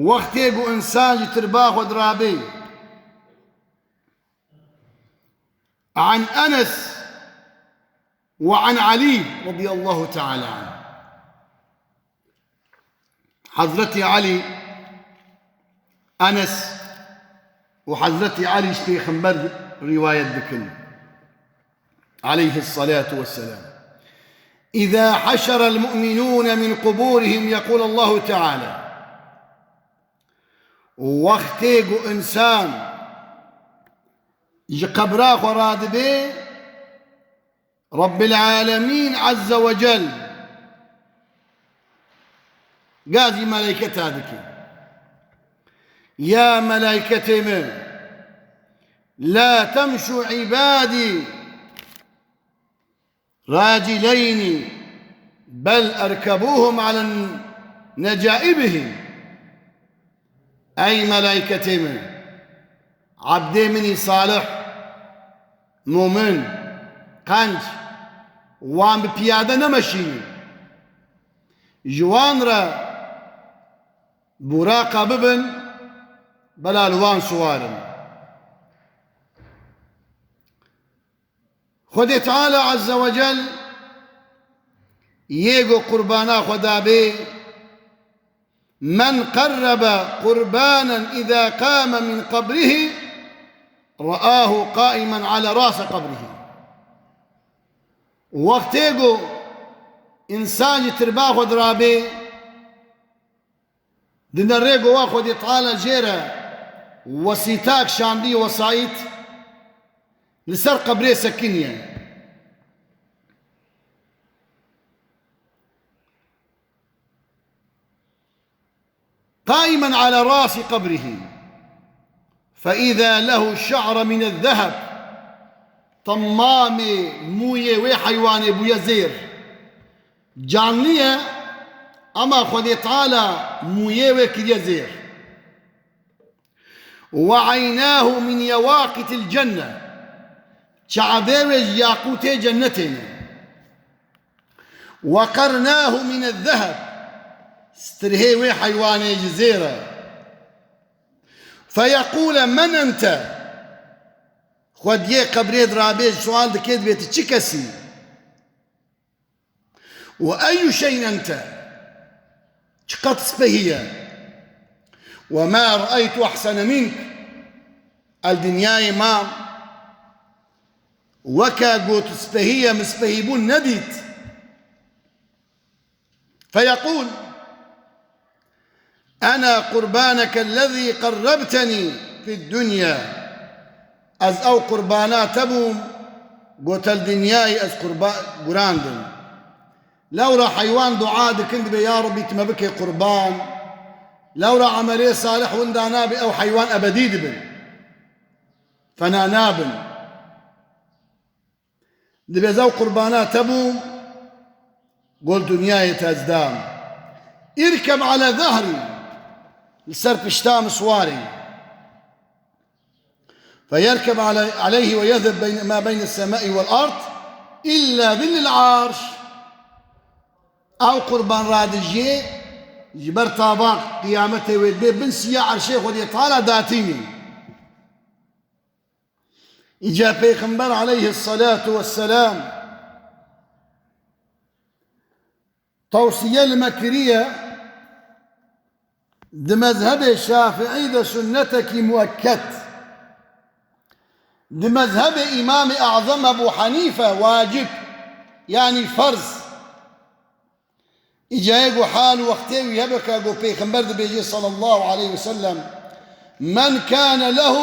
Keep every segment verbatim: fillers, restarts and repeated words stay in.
Wextê ku însan ji tirba xwe dirabê. عن أنس وعن علي رضي الله تعالى عنه. Hezretî Elî, Enes û Hezretî Elî ji Pêxember rîwayet dikin. Aleyhissalatu vesselam. إذا حشر المؤمنون من قبورهم يقول الله تعالى. Wextê ku însan ji qebra xwe radibe, Rabbil Alemîn Azze ve Cel gazî melayketa dike. Ya melayketê min, la temşu ibadî racileyni, bel erkebuhum alen necaibihim. Ey melayketê min, ebdê min î salih, mumin, qenc, wan bi piyade nemeşînin. Ji wan re buraqa bibin, bela li wan siwarin. Xwedê Teala Azze ve Cel yê ku qurbana xwe dabê, من قرب قربانا إذا قام من قبره رآه قائما على رأس قبره. Wextê ku însan ji tirba xwe dirabê, di nerê ku wa Xwedê Teala jê re wesîtak şandî, wesayît, li ser qebrê sekiniye. قائما على رأس قبره فإذا له شعرة من الذهب. Temamê mûyê wê heywanê bûye zêr. Canlî ye, ama Xwedê Teala mûyê wê kiriye zêr. وعيناه من يواقيت الجنة. Çavê wê ji yaqûtê cennetê ne. وقرناه من الذهب. Stirhê wê heywanê ji zêr e. فيقول من أنت؟ Xwediyê qebrê dirabê, sual dike, dibê tu çi kesî? وأي شيء أنت؟ Çiqet spehî ye. وما رأيت أحسن منك. Ez dinyayê mam. Weke got spehî ye, min spehîbûn nedît. فيقول أنا قربانك الذي قربتني في الدنيا. Ez ew qurbana te bûm, got el dinyayê ez qurba-, gurandim. Lewra heywan dua dikin, dibê, ya Rabbî, tu me bike qurban. Lewra emelê salih winda nabe, ew heywan ebedî dibin. Fena nabin. Dibê ez ew qurbana te bûm, got dinyayê te ez dam. اركب على ظهري. Li ser pişta min siwar î. فيركب علي-، عليه ويذهب بين، ما بين السماء والأرض إلا ظل العرش. Ew qurban radijê ji ber tava qiyametê wê dibê bin siya erşê Xwedê Teala datînî. Îca Pêxember aleyhissalatu vesselam tewsiye li me kiriye, di mezhebê Şafiî de sunnetekî muekket, di mezhebê Îmamê Azam Ebû Henîfe wacib, yanî ferz. Îca yê ku hal û wextê wî hebe, ka ku Pêxember dibêje sallallahu aleyhi ve sellem, من كان له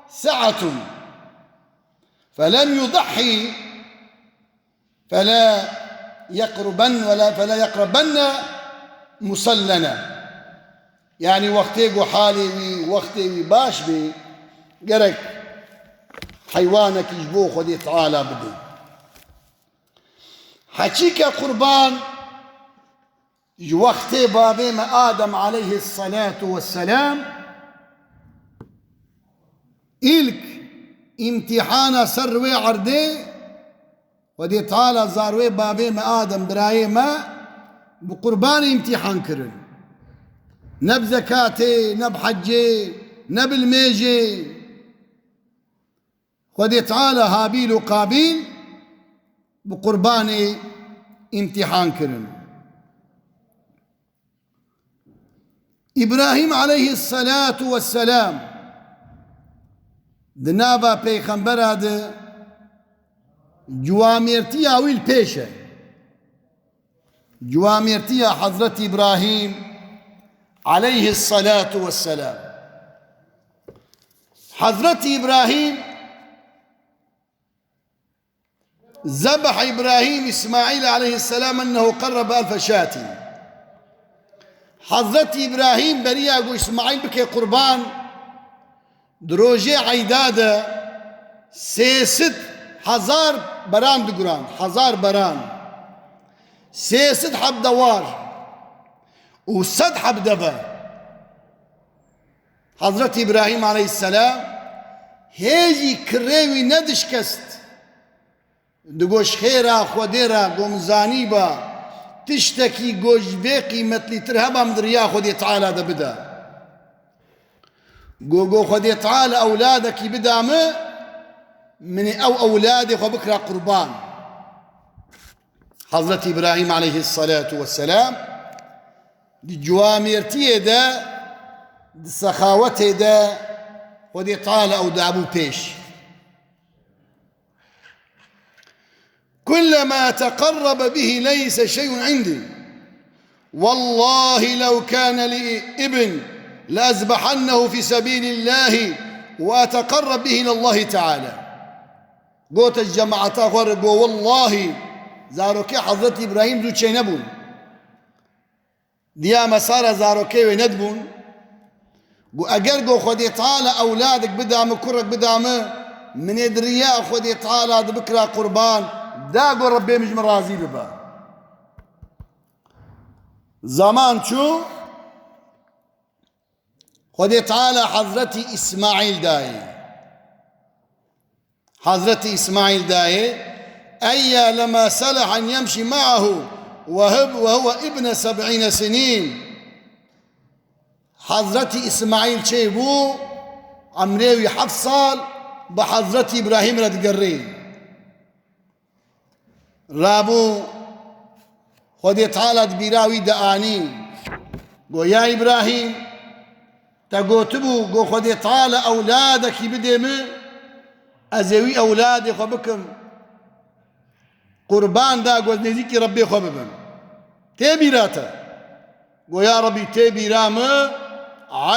سعة فلم يضح فلا يقربن ولا، فلا يقربن مصلانا. Yanî wextê ku halê wî, wextê wî baş bê, gerek heywanekî ji bo Xwedê Teala bidê. Heçîke qurban ji wextê bavê me Adem aleyhissalatu vesselam, îlk îmtîhana ser wê erdê, Xwedê Teala zarwê bavê me Adem, birayê me, bi qurbanê îmtîhan kirin. Ne bi zekatê, ne bi hecê, ne bi limêjê. Xwedê Teala Habîl û Qabîl bi qurbanê îmtîhan kirin. Îbrahîm aleyhisselatu vesselam di nava pêxembera de ciwamêrtiya wî li pêş e. Ciwamêrtiya Hezretî Îbrahîm aleyhisselatu vesselam. Hezretî Îbrahîm Zebh Îbrahîm Îsmaîl aleyhisselam ennehu qarrebe elfe şatin. Hezretî Îbrahîm beriya ku Îsmaîl bike qurban, di rojê eyda de sê sed hezar beran diguran, hezar beran. Sê sed heb dewar û sed heb deve. Hezretî Îbrahîm aleyhisselam hê jî kirê wî nedişkest. Digo ji xêra Xwedê re ku min zanîba tiştekî ku ji vê qîmetlîtir heba min di riya Xwedê Teala de bida. Go, go Xwedê Teala ewladekî bida min, min ê ew ewladê xwe bikira qurban. Hezretî Îbrahîm aleyhisselatu vesselam di ciwamêrtiyê de, di sexawetê de Xwedê Teala ew dabû pêş. Kullema teqerrebe bihi leyse şey'un indi. Wallahi lew kâne li ibn leezbehennehu fî sebîlillâhi ve eteqerreb bihi ilallâhi teâlâ. Gote ji cemaeta xwe re, go, wellahî, zarokê Hezretî Îbrahîm zû çênebûn. Diya me sara zarokê wê nedibûn. Got, eger got Xwedê Teala ewladek bida min, kurek bida min, min ê di riya Xwedê Teala de bikira qurban, da got Rebbê min ji min razî bibe. Zaman çû, Xwedê Teala Hezretî Îsmaîl dayê. Hezretî Îsmaîl dayê, eyya lema seleha en yemşî me'ahu ve hub-, ve huve ibne seb'îne sinîn. Hezretî Îsmaîl çêbû, emrê wî heft sal bi Hezretî Îbrahîm re digerî. Rabû Xwedê Teala di bîra wî de anî. Go, ya Îbrahîm, te gotibû, go Xwedê Teala ewladekî bidê min, ez ê wî ewladê xwe bikim qurban, da go ez nêzîkî Rebbê xwe bibim. Tê bîra te? Go, ya Rebbî, tê bîra min,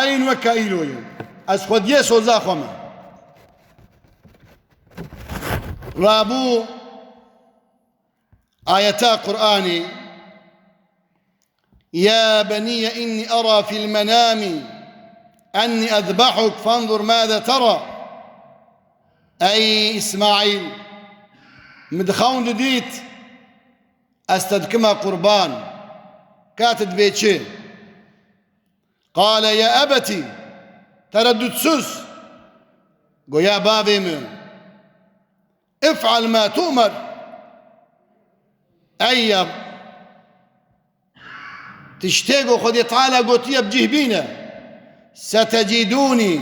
eyn weke îro ye. Ez xwediyê soza xwe me. Rabû ayeta Qur'anê, ya benîye înnî era fîl menamî ennî ezbehuk fenzur mâze tera. Ey Îsmaîl, min di xewn de dît, ez te dikime qurban, ka tu dibê çi? Qale ya ebetî, tereddütsüz. Go, ya bavê min, if'al ma tu'mer. Ey ya, tiştê go Xwedê Teala gotiye bi cih bîne. Setecîdûnî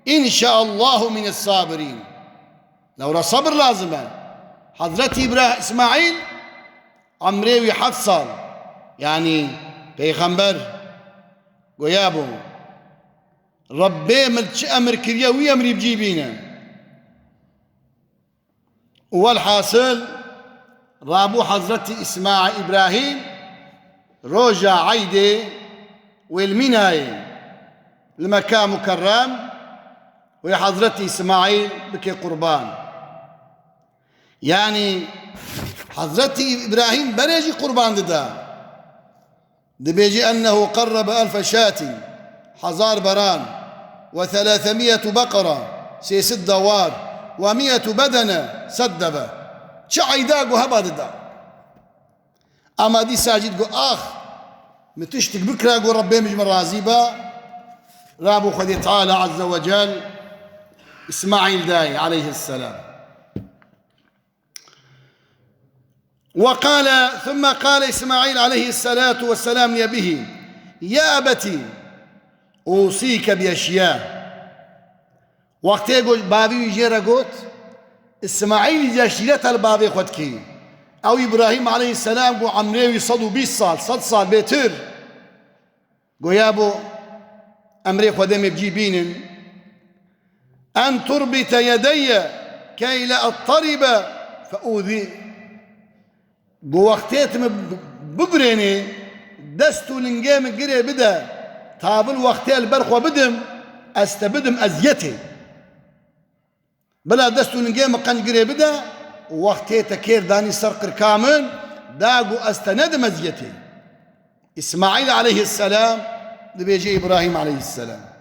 înşaallahu mînes sabirîn. Lewra sebir lazim e. Hezretî Îbra-, Îsmaîl emrê wî heft sal. Yanî pêxember goya bû. Rebbê min çi emir kiriye, wî emrî bi cî bîne. Û welhasil, rabû Hezretî Îsmaîl, Îbrahîm, roja eydê wê li Mînayê, li Meka Mukerrem, wê Hezretî Îsmaîl bike qurban. Yanî Hezretî Îbrahîm berê jî qurban dida. Dibêje, ennehu qarrebe elfe şatin, hezar beran, ve selâsemîyetu beqera, sê sed dawar, ve mîyetu bedene, sed deve. Çi eyda ku heba dida. Ama dîsa jî digo, ax, min tiştik bikira ku Rebbê min ji min razî ba, rabû Xwedê Teala Azze ve Cel Îsmaîl dayê aleyhisselam. وقال، ثم قال إسماعيل عليه الصلاة والسلام لأبيه، يا أبت أوصيك بأشياء. Wextê got, bavê wî jê re got, Îsmaîlî ji eşîreta li bavê xwe dikî. Ew Îbrahîm aleyhisselam got, emrê wî sed û bîst sal, sed sal bêtir. Goya bo emrê Xwedê me bi cî bînin. En turbite yedeyye key le ettaribe fe ûzî. Got, wextê tu min bi-, bigurênê, dest û lingê min girê bide, ta vin wextê li ber xwe bidim, ez te bidim eziyetê. Bila dest û lingê min qenc girê bide, wextê te kêr danî ser qirka min, da got ez te nedim eziyetê. Îsmaîl aleyhisselam dibêje Îbrahîm aleyhisselam.